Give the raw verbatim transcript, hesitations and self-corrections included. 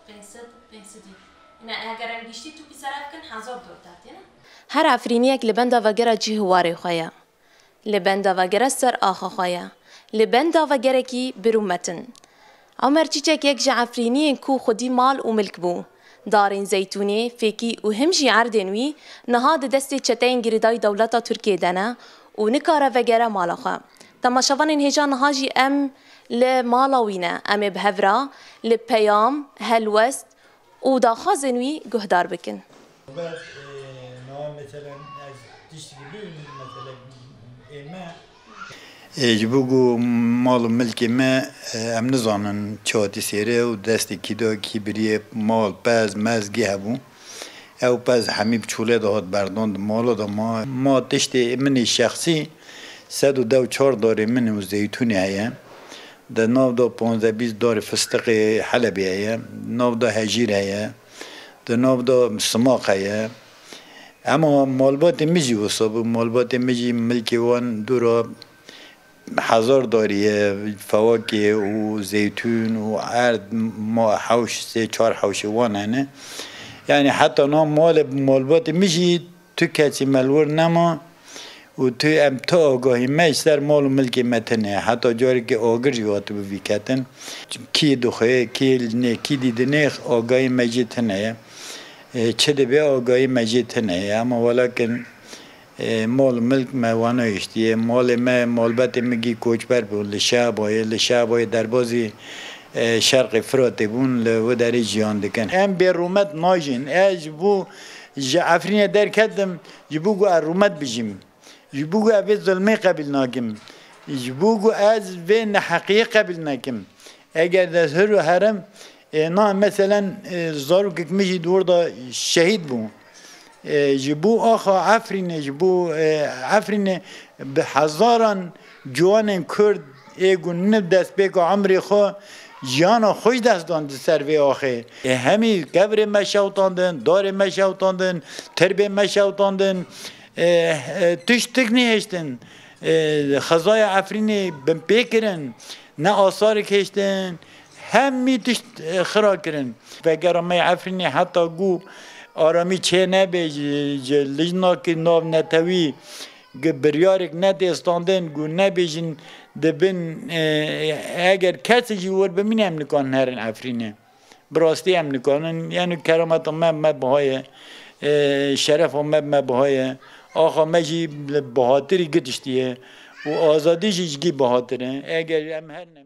Pênc sed, pênc sed. Ne, eger em giştî tûkî seref kin, hezar dor tevtêne. Her Efrîniyek li benda vegera cih û warê xwe ye. Li benda vegera ser axa xwe ye. Li benda vegerekî bir û metin. Omer Çîçek yek ji Efrîniyên ku xwedî mal û milk bû. Darên zeytûnê, fêkî û him jî erdên wî niha di destê çeteyên girêdayî dewleta Tirkiyê de ne û nikare vegere mala xwe. Temaşevanên hêja niha jî em li mala wî ne. Em ê bi hev re li peyam, helwest û daxwazên wî guhdar bikin. Ber, e, niha meselen ez tiştekî bibînim, meselen ê me. E, ji bo ku mal û milkê me, e, em nizanin çi hatî sêre û destê kî da, kî biriye, mal, pez, mez gî hebû. Ew pez hemî bi çolê de hat berdan, di mala de ma. Ma tiştê min ê şexsî sed û deh û çar darê min û zeytûnê heye. Di nav de panzdeh bîst darê fistiqê Helebê heye. Di nav de hejîr heye. Di nav de simaq heye. Ema malbatê min jî wisa bû. Malbatê min jî milkê wan dûra hezar darî ye, fewakê û zeytûn û erd, ma hewş, sê çar hewşê wan hene. Yanî heta na malê, malbatê min jî tu kesî me li wir nema û tu em tu agahî me ji ser mal û milkê me tune. Heta carekê agir jî hatibû vîketin. Kî dixwe, kî li nê, kî dî dinê, agahî me jî tune ye. E, çi dibe agahî me jî tune ye. Ema welakin, e, mal û milk me wana hiştiye. Malê me, malbetê min gî koçber bûn li Şebayê. Li Şebayê derbazî, e, şerqê Firatê bûn, li wê derê jiyan dikin. Em bê rûmet najin. Ez ji bo ji Efrînê derketim, ji bo ku ez rûmet bijîm. Ji bo ku ez vê zilmê qebîl nakim. Ji bo ku ez vê neheqiyê qebîl nekim. Eger ez hir û herim, e, na meselen, e, zarokek min jî di wir de şehîd bû. E, ji bo axa Efrînê, ji bo, e, Efrînê bi hezaran ciwanên Kurd ê ku niv destpêka emrê xwe jiyana xwe ji dest dan di ser vê axê. E, hemî kevirê me şewtandin, darê me şewtandin, tirbê me şewtandin. E, e, tiştik nehiştin. E, xezaya Efrînê binpê kirin. Ne asarek hiştin. Hemî tişt, e, xira kirin. Vegera me Efrînê heta ku aramî çê nebe ji, ji lijnakî navnetewî gi biryarek nedê standin ku nebêjin dibin, e, eger kesê jî wir bimîne em nikarin herin Efrînê. Bi rastî em nikarin, yanî kerameta me, me biha ye, e, şerefa me, me biha ye. Axa me jî li bihatirî gi tiştî ye û azadî jî ji gî bihatir e. Eger em herin